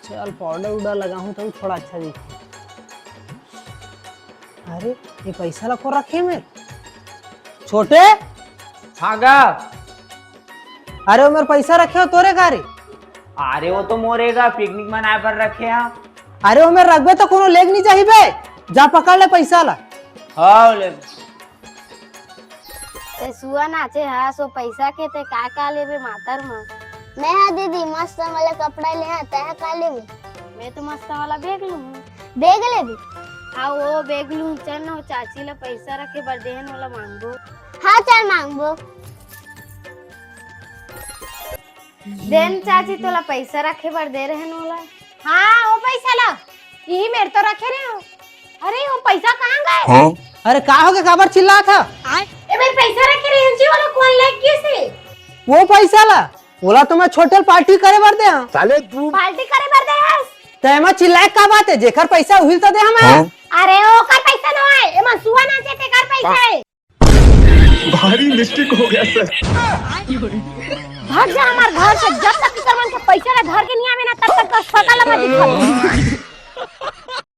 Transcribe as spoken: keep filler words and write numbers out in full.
चल, पाउडर उडर लगाहूँ त थोड़ा अच्छा दिखही। अरे, ये पैसा ला कोन रखे हे? छोटे। हाँ गा। अरे, वो मेर पैसा रखे हो तोरे का रे? अरे, वो तो मोरे गा, पिकनिक मनाए बर रखे हँव। अरे, वो मेर रखबे त कोनो लेग नइ जाही बे। जा, पकड़ ले पैसा ला। हाँ, ले। ते सुआ नाचे हस, ओ पैसा के ते का का लेबे मातर म? मैं हा दीदी, मस्त वाला कपड़ा ले हा, तैं हा का लेबे? मैं तो मस्त वाला बैग लूँ। बैग लेबे? हाँ, वो बैग लूँ। चल न, चाची ला पैसा रखे बर देहन, ओला मांगबो। हाँ, चल मांगबो। देन चाची, तोला पैसा रखे बर दे रहेन ओला। हाँ, वो पैसा ला, इही मेर तो रखे रहे हो। अरे, वो पैसा कहाँ गए? हाँ? अरे, का होगे, काबर चिल्लात हस? ए मेर पैसा रखे रहे जी, ओला कोन लेग गिस हे? वो पैसा ला, ओला तो मैं छोटे ल पार्टी करे बर दे हँव। साले तू पार्टी करे बर दे हस? त एमा चिल्लाए का बात हे, जेकर पैसा उही ल तो दे हँव मैं। हाँ? अरे, ओकर पैसा नोहय, एमा सुआ नाचे तेकर पैसा हे। भारी मिस्टेक हो गया सर। भाग जा हमार घर से, जब तक इकर मन के पैसा ला धर के नइ आबे ना, तब तक तोर सकल ला मत दिखाबे।